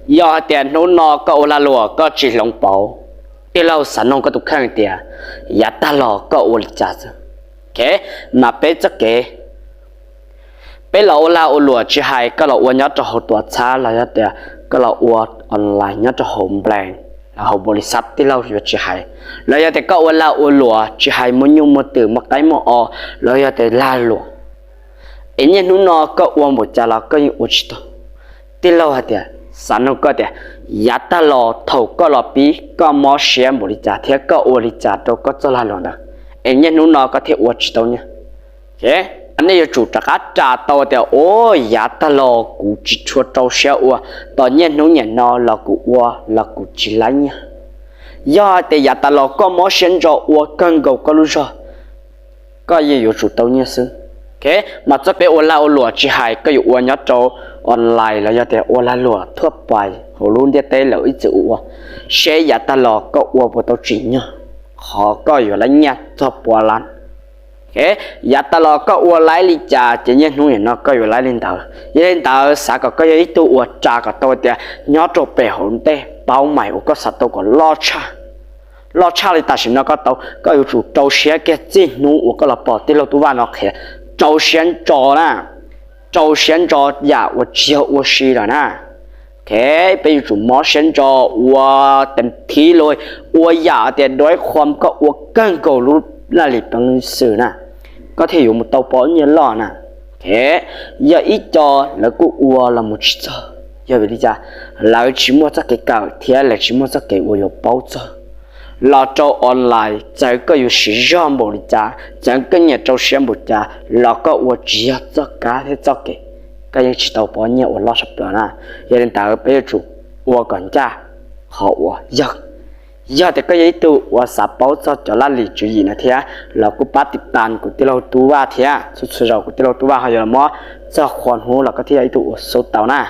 Yog hais tias hnub no koj ua lag luam koj tsis hloov pauv, tij laug xav nug koj tus kheej tias yav tag los koj ua li cas xwb. Mas peb txoj kev, peb los ua lag ua luam tsis hais koj los ua nyob rau hauv tuam txhab los yog tias koj los ua online nyob rau hauv nplees, hauv npaum li xab tij laug yuav tsis hais, los yog tias koj ua lag ua luam tsis hais muaj nyuj muaj twm muaj qaib muaj os los yog tias lag luam, es niaj hnub no koj ua npaum cas los koj yeej ua tsis tau. Tij laug hais tias xav nug koj tias yav tag los thaum koj los pib koj mob siab npaum li cas thiab koj ua li cas rau koj txoj lag luam ntawd, es niaj hnub no koj thiaj ua tsis tau nyiaj. Nej yuav tsum rov qab ras tau tias, o, yav tag los kuv tsis tshua rau siab ua, tos niaj hnub niam no los kuv ua los kuv tsis laib nyiaj. Yog hais tias yav tas los koj mob siab ntso ua kawg nkaus koj lub zog, koj yeej yuav tsum tau nyiaj xwb. Mas txoj kev ua lag ua luam tsis hais koj yuav ua nyob rau online los yog tias ua lag luam thuaj pais hauv lub ntiaj teb lawm ib txwm ua ua, seb yav tag los koj ua puas tau tsim nyog, qhov koj yuav laib nyiaj txog puas lab. Yav tas los koj ua laib li cas ces niaj hnub niam no koj yuav laib li ntawd. Yog li ntawd xav kom koj yog ib tug uas ras kom tau tias nyob rau pem hauv ntej paub mais uas koj xav tau kom loj tshaj li tam sim no koj tau, koj yuav tsum rau siab kiag txij hnub uas koj los pom tij laug Tub Vaj no qhia, rau siab ntso na, rau siab ntso yam uas tsis yog ua si lawm na. Peb yuav tsum mob siab ntso ua teev thib lug, ua yam tias dua ib qho koj ua kawg nkaus lub laj lim peev xwm na, koj thiaj yuav mus tau pov nyiaj loj na. Yog ib co lawv kuj ua los mus tsis txog, yog vim li cas? Lawv tsis muaj txoj kev kawm thiab lawv tsis muaj txoj kev uas yuav paub txog. Los rau online txawm koj yuav siv zog npaum li cas, txawm koj nyiam rau siab npaum cas los koj ua tsis yog txoj kab thiab txoj kev, koj yeej tsis tau pov nyiaj uas loj tshaj plaws na. Yog li ntawd peb yuav tsum ua kom ncaj qhov uas yog. Yog tias koj yog ib tug uas xav paub txog cov laj lim tswv yim no thiab los kuj pab tiv tas kuv tij laug Tub Vaj thiab, txhua txhua zaus kuv tij laug Tub Vaj ho yuav los muab txog qhua hnub los koj thiaj yog ib tug uas xub tau na.